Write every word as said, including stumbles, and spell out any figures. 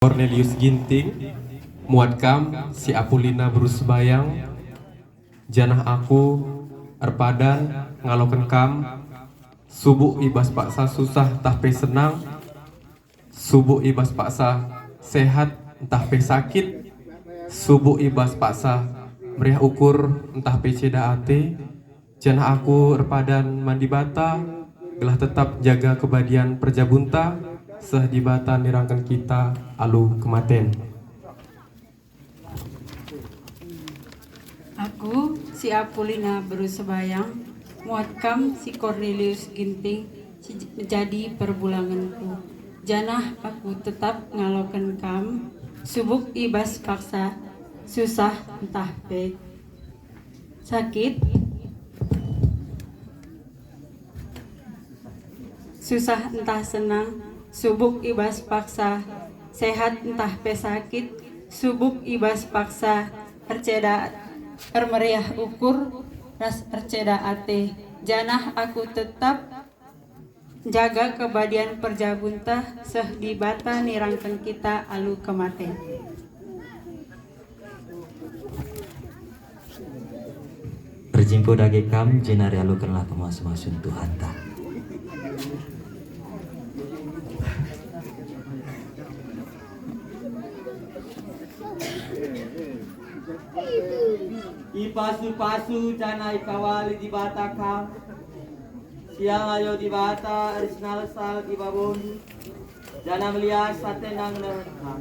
Kornelius Ginting, muat kam si Apulina beru Sebayang, janah aku erpadan ngaloken kam, subuk i bas paksa susah ntah pe senang, subuk i bas paksa sehat ntah pe sakit, subuk i bas paksa meriah ukur ntah pe ceda ate, janah aku erpadan man Dibata, gelah tetap jaga kebadian perjabunta, seh Dibata nirangken kita alu kematen. Aku, si Apulina beru Sebayang, muat kam si Kornelius Ginting si j-, menjadi perbulangenku, janah aku tetap ngaloken kam, subuk i bas paksa, susah ntah pe sakit, susah ntah senang, subuk i bas paksa, sehat ntah pe sakit, subuk i bas paksa, erceda, ermeriah ukur, ras erceda ate, janah aku tetap jaga kebadian perjabunta seh Dibata nirangken kita alu kematen. Erjimpuh dage kam, jenari alokenlah kemasu-masun Tuhanta. Ipasu-pasu janah ikawali Dibata kam, si ngalo Dibata ersinalsal i babondu, janah melias atena ngenehen kam.